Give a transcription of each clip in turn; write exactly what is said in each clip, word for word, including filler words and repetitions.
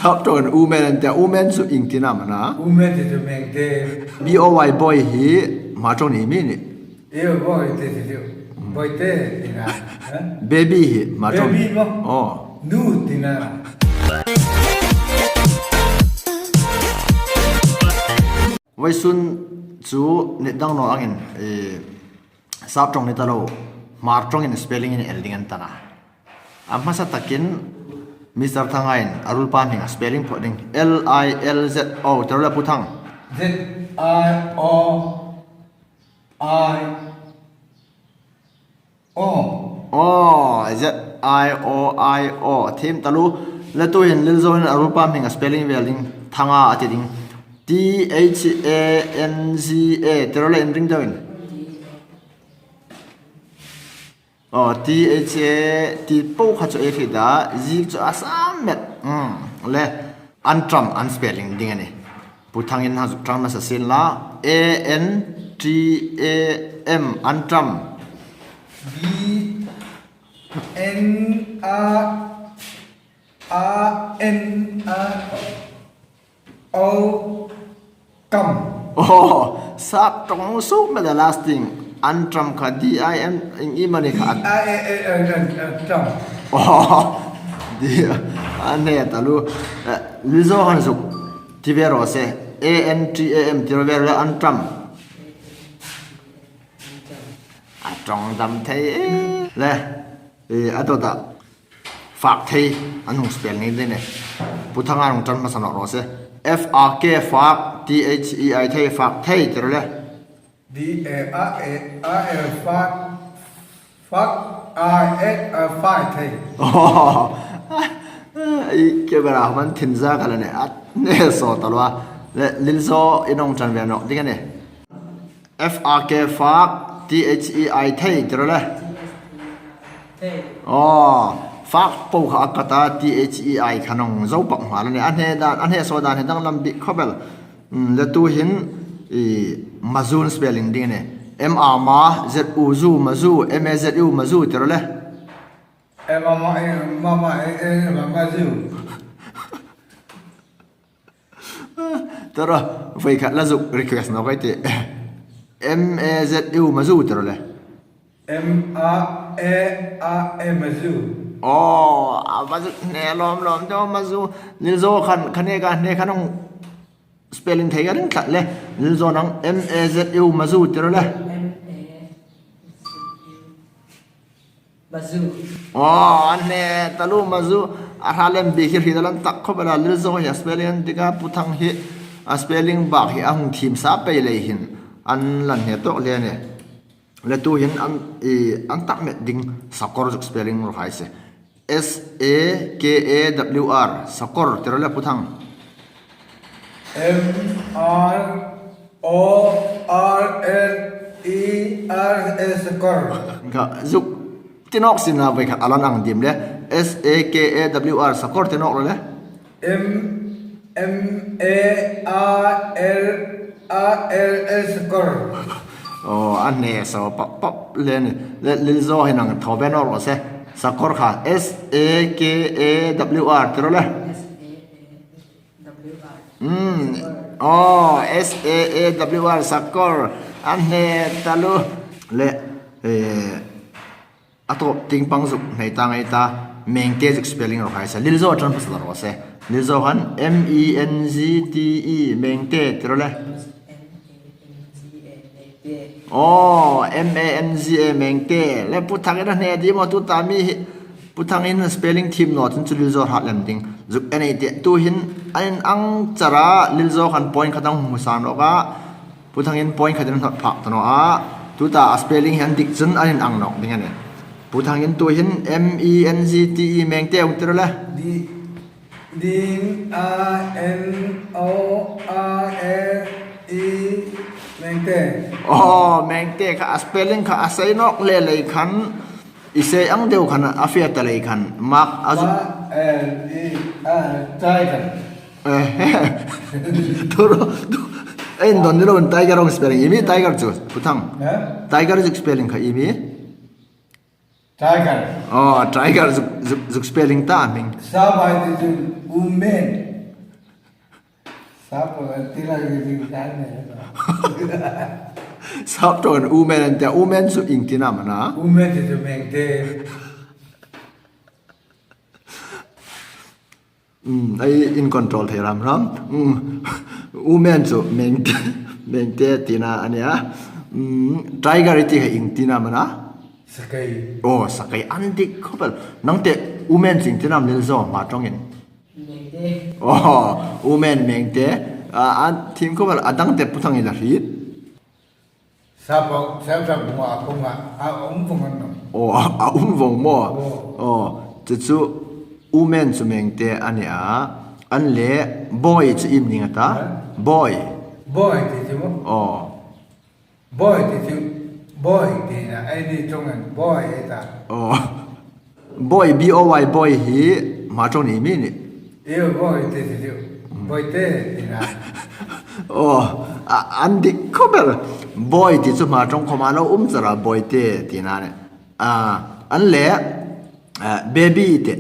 Sap ṭawngin woman an tia, woman chu ieng tina am a na? Woman ti chu Mengte. B O Y boy hi Hmar ṭawng ni mi ni? Io, boy te ti chu. Boy te tina. Ha? Baby hi Hmar ṭawng. Baby maw? Oh. Nu tina. Vawisun chu ni dang naw angin, eh, Sap ṭawng ni ta lo, Hmar ṭawngin spelling in el ding an ta na. A hmasa takin Mister Thangai'n a ruolpa hminga spelling phawt ding. L I L Z O, ti ro le Pu Thang. Z I O I O. Oh, Z I O I O. Thiem taluo. Le tuhin Lilzo hin a ruolpa hminga spelling vel ding. Thanga a ti ding. T H A N G A. Ti ro le inring deuin. Oh, T H A, ti po kha chu ei hriet a, ziek chu a sam met. Mm, le, Antram an spelling ding a nih. Pu Thangin hang zuk ṭan nasa sien la, A N T A M, Antram. B N A A N A O, kam. Oh, Sap ṭawng suok met a last thing. Antram kha D I M, ieng am a ni kha. D I A N, Antram. Oh, di, a hne taluo. Eh, Lilzo han zuk ti ve raw se. A N T A M ti raw ve le Antram. A ṭawng dam thei e. Le, eh, a dawta. Fak thei, an hung spelling ding a nih. Pu Thanga hung ṭan hmasa naw raw se. F A K, fak, T H E I, thei, fak thei, ti ro le. D A I A L, fak, fak, I A L, fak thei. Oh, i ke bera man thin za ka le ne, a hne saw taluo. Le, Lilzo in hung ṭan ve nawk ding a nih. F A K, fak, T H E I, thei, ti ro le. Thei. Oh, fak po kha a ka ta, T H E I kha nong zo pak hma le nih. A hne dan, a hne saw dan hi danglam bik khop el. Mm, le tuhin, i, Mazu an spelling ding a nih. M A ma, Z U zu, Mazu, M A Z U, Mazu, ti ro le. M A ma, e, ma, ma, e, e, ma, Mazu. Ti ro, voi khat la zuk request nawk ei tih. M A Z U, Mazu, ti ro le. M A A, A, A, Mazu. Oh, a Mazu, hne lawm lawm deu Mazu. Lilzo khan, khan e ka, hne khan hung spelling thei ka ring tlat le. Lilzo nang M A Z U, Mazu, ti ro le. M A Z U. Mazu. Oh, a hne taluo Mazu. A hra lem bik hi hriet a lang tak khop el a, Lilzo hi a spelling an dik a, Pu Thang hi a spelling bak hi a hung thiem sa pei lei hin. An la hne tawk le nih. Le tuhin an, i, an tak met ding sakawr zuk spelling raw hai se. S A K A W R, sakawr, ti ro le Pu Thang. M R O R L E R A, sakawr. Ka zuk ti nawk sien la voi khat a la inang diem le. S A K A W R, sakawr ti nawk ro le. M, M A R R A L A, sakawr. Oh, a hne saw pap pap le nih. Le, Lilzo hin hang thaw ve nawk raw se. Sakawr kha. S A K A W R, ti ro le. S A K A W R. Mm. Oh, S A A W R, sakawr. A hne taluo. Le, eh, a tawp tieng pang zuk hnai ta ngei ta, Mengte zuk spelling raw hai se. Lilzo a ṭan hmasa raw se. Lilzo khan M E N G T E, Mengte, ti ro le. Oh, M A N G A, Mengte. Le Pu Thangin a hne diem a, tuta mi hi. Pu Thangin spelling thiem naw chun chu Lilzo hrat lem ding. Zuk en ei tih. Tuhin an inang char a, Lilzo khan point khat a hung hmu sa nawk a. Pu Thangin point khat an hnawt phak ta naw a. Tuta a spelling hi an dik chun an inang nawk ding a nih. Pu Thangin tuhin M E N G T E, Mengte, hung ti ro le. D, D I N O R A E, Mengte. Oh, Mengte kha a spelling kha a sei nawk le lei khan. I sei ang deu khan a fe ta lei khan. Mark a zu- Ma, L, E, R, tiger. Eh, tu ro, tu. Ei, indon ni lo, tiger hung spelling iem a, tiger chu, Pu Thang. Eh? Tiger zuk spelling kha iem a. Tiger. Oh, tiger zuk, zuk, zuk spelling ta hming. Sa bai ti chu woman. Sap ṭawng an ti lai ring ring kan ne. Sap ṭawng an umen an tia, umen chu ieng tina am a na? Umen ti chu mengte. Mm, ei in control thei ram ram. Mm. Umen chu mengte, mengte tina a nia. Mm, tiger ti kha ieng tina am a na? Sakai. Oh, sakai an dik khawp el. Nang te umen chu ieng tina am Lilzo, Hmar ṭawngin? Mengte. Oh, umen mengte. A, an thim khawp el, a dang te Pu Thang i la hriet. Sap ṭawng, sap ṭawng bunga, a bunga, a um vong an nawm. Oh, a, a um vong maw? Oh. Oh, chu chu umen chu mengte a nia. An le boy chu iem ning a ta? Ha? Boy. Boy ti chu maw? Oh. Boy ti chu, boy tina, ei ni ṭawng an boy ei ta. Oh. Boy, B O Y, boy hi Hmar ṭawng ni am a ni? Io, boy ti chu, boy te tina. Oh, a, an dik khawp el. Boy ti chu Hmar ṭawng khawma lo um char a, boy te tina a nih. A, an le, a, baby te.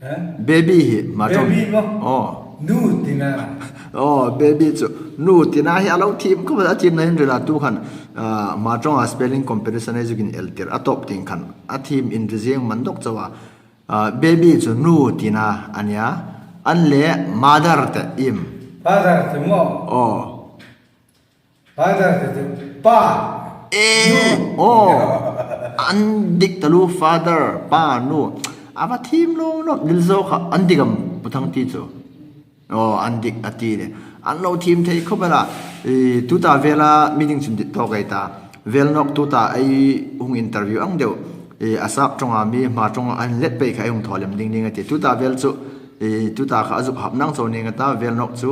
Ha? Baby hi Hmar ṭawng. Baby maw? Oh. Nu tina. Oh, baby chu. Nu tina hi a lo thim khawp el, a thimna hin rila tu khan, a, Hmar ṭawnga spelling competition ei zuk inel tir a tawp tieng khan a thim inri zing man dawk chau a. A, baby chu nu tina a nia. An le mother te iem? Father te maw? Oh. Father te chu pa. Eh, nu. Oh. An dik taluo, father, pa, nu. A va thim lo lo, Lilzo kha an dik am Pu Thang ti chu? Oh, an dik a ti le. An lo thim thei khawp el a. I, tuta vela meeting chu dit tawk ei ta. Vel nawk tuta ei hung interview ang deu. I, a sap ṭawnga mi Hmar ṭawng an let pei kha ei hung thaw lem ding ding a ti. Tuta vel chu, i, tuta kha a zuk hap nang chau ning a ta, vel nawk chu,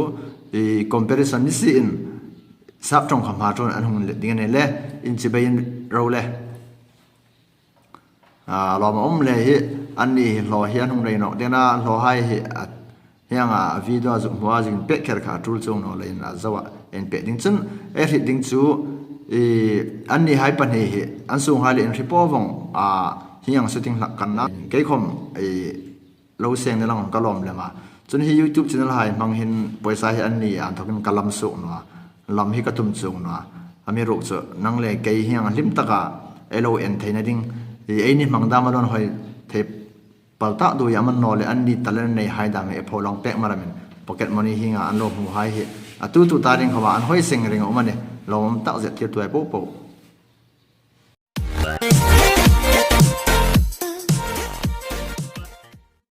i, competition ni si in sap ṭawng kha Hmar ṭawng an hung let ding a ni le. In chibai in ro le. A, lawm a um le hi, anni hi hlaw hi an hung rei nawk ding a, hlawhai hi, a, hieng ang a video a zuk hmu a, zuk inpek kher kha a tul chuong naw leiin a zo a, inpek ding chun, ei hriet ding chu, i, annihai pahni hi, an sunghai le inhriet po vong, a, hieng ang shooting hlak kan na, kei khawm, i, lo seng ni lang ka lawm lem a. Chun hi YouTube channel hai hmang hin pawisa hi anni a inthawkin ka lam suok naw a. Lam hi ka tum chuong naw a. Amiruokchu nang le kei hieng ang hlim taka ei lo en theina ding, i, eini hmang dam a lo inhawi thei pal tak dui a man naw le anni talent neihai dam hi ei pho lang pek maramin pocket money hienga an lo hmuhai hi. A tu tuta ding khawma an hawi seng ring a um a nih. Lawm tak zet thil tuai po po.